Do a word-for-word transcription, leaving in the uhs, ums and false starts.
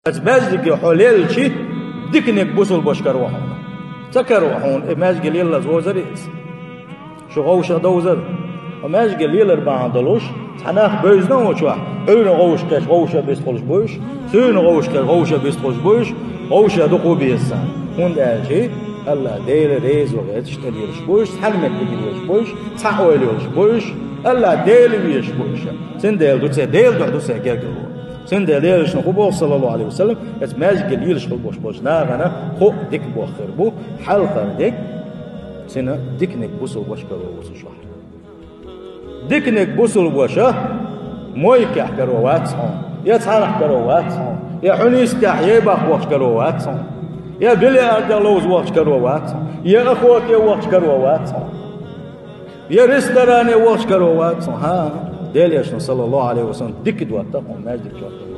Оцу маьждиге хьо лелчи, диканиг бусулба баш каро хьуна. Ца каро хьуна, и маьждиге леллаз вовзар иза. Шу гӀовша довзар. Хьо маьждиге лелар бахьана долуш, цхьа нах бевзина а волчохь, Ӏуьйран гӀовш кхеш, гӀовша бистхуьлуш буйш, суьйран гӀовш кхеш, гӀовша бистхуьлуш буйш, гӀовша дукха беза сан. ХӀунда аьлча, АллахӀ Дела резо гӀерташ тӀе лелаш буйш, цхьана меттиге лелаш буйш, цхьа ойла йолуш буйш, АллахӀ Дела везаш буйш. Цундела ду церан, Дела дуьхьа ду церан гергарло. Цундела Делан Элчано хӀун боху, саллаллаху Ӏалайхи ва саллам, оцу маьждиге лелаш хила болуш болчу нахана кхоъ дика боху хир бу, хьалхара дерг, цуьнан диканиг бусулба баш каро ву цу чохь. Диканиг бусулба баш а мойкехь каро вац хьуна, я цхьанхьа каро вац хьуна, я хьуьнан йистехь ей баккхочу каро вац хьуна, я биллиард тӀе ловза вахча каро вац хьуна, я охоте вахча каро вац хьуна. Я ресторане вахча каро вац хьуна, хӀа? Делан Элчано, саллаллаху Ӏалайхи ва саллам, дика доттагӀа хьуна маьждиг чохь.